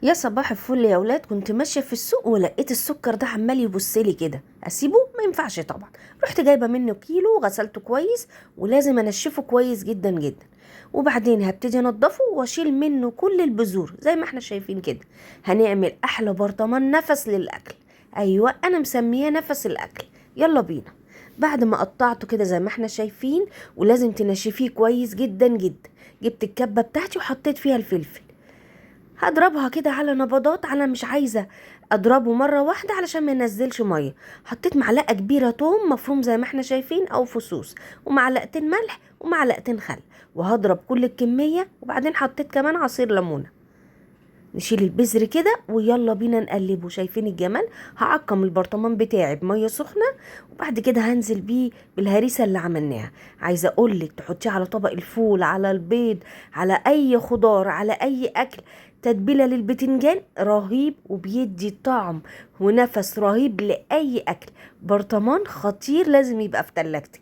يا صباح الفل يا ولاد. كنت ماشية في السوق ولقيت السكر ده عمال يبص لي كده، اسيبه؟ ما ينفعش طبعا. رحت جايبه منه كيلو وغسلته كويس، ولازم انشفه كويس جدا جدا، وبعدين هبتدي انضفه واشيل منه كل البذور زي ما احنا شايفين كده. هنعمل احلى برطمان نفس للاكل، ايوه انا مسمياه نفس الاكل. يلا بينا. بعد ما قطعته كده زي ما احنا شايفين، ولازم تنشفيه كويس جدا جدا. جبت الكبه بتاعتي وحطيت فيها الفلفل، هضربها كده على نبضات، انا مش عايزه اضربه مرة واحدة علشان ما ينزلش مية. حطيت معلقه كبيرة توم مفروم زي ما احنا شايفين او فصوص، ومعلقتين ملح ومعلقتين خل، وهضرب كل الكمية. وبعدين حطيت كمان عصير ليمونه. نشيل البذر كده ويلا بينا نقلبه. شايفين الجمال؟ هعقم البرطمان بتاعي بميه سخنة، وبعد كده هنزل بيه بالهريسه اللي عملناها. عايزه اقولك تحطيه على طبق الفول، على البيض، على اي خضار، على اي اكل. تتبيله للبتنجان رهيب، وبيدي طعم ونفس رهيب لاي اكل. برطمان خطير، لازم يبقى في تلاجتك.